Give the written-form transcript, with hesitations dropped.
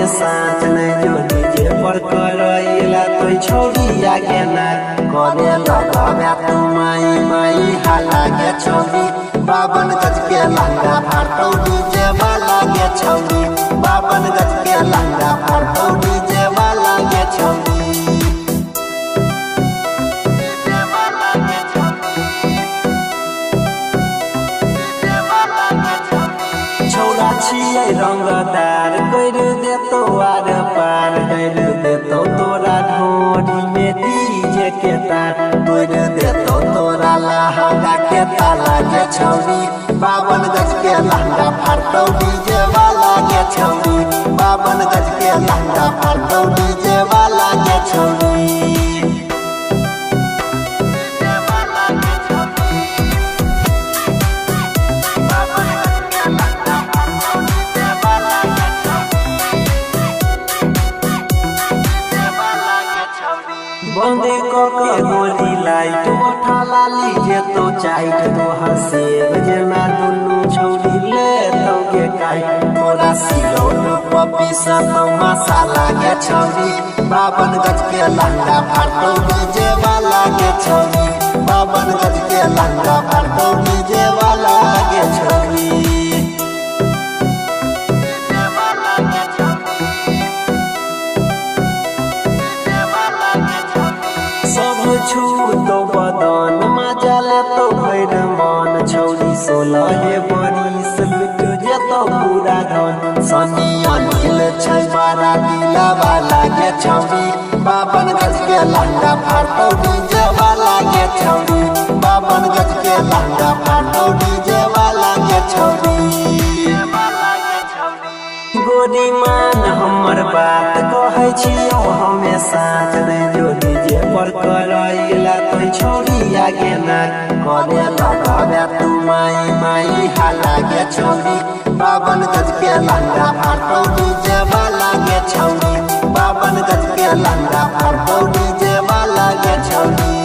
हमें साथ नै जो डीजे पर करैला तो छौरी आगे ना करे लगबे तू माई माई हाला गे छौरी 52 गज के लहंगा फाड़तौ डीजे वाला गे छौरी 52 गज के लहंगा फाड़तौ डीजे वाला गे छौरी डीजे वाला गे छौरी डीजे वाला गे छौरी छौरा छियै रंगदार कर देतौ आर पार कर देतौ तोरा ढोरी में डीजे के तार तोड़ देतौ तोरा लहंगा के ताला गे छौरी 52 गज के लहंगा फाड़तौ डीजे वाला गे छौरी 52 गज के लहंगा फाड़तौ डीजे वाला गे छौरी डीजे वाला गे छौरी 52 गज के लहंगा फाड़तौ डीजे वाला गे छौरी डीजे वाला गे छौरी बंदे के गोली लाइट उठा लाली जेतो चाइट तोहर सेब जेना दुनू छौरी ले तो के काट तोरा सिलौट पपी सतो मसाला गे छौरी 52 गज के लहंगा फाड़तौ डीजे वाला गे छौरी 52 गज के लहंगा फाड़तौ डीजे वाला गे छौरी डीजे वाला गे छौरी डीजे वाला गे छौरी सब छूतो बदन मजा लेतो भरि मन छौरी 16 बरिस लुट जेतो पूरा धन सनी अनिल छै बड़ा दिला वाला गे छौरी 52 गज के लहंगा फाड़तौ डीजे वाला गे छौरी 52 गज के लहंगा फाड़तौ डीजे वाला गे छौरी गोरी मान हमर बात कहै छियौ हमें साथ नै जो डीजे पर करैला तो छौरी आगे ना करे लगबे तू माई माई हाला गे छौरी 52 गज के लहंगा फाड़तौ डीजे वाला गे छौरी 52 गज के लहंगा फाड़तौ डीजे वाला गे छौरी।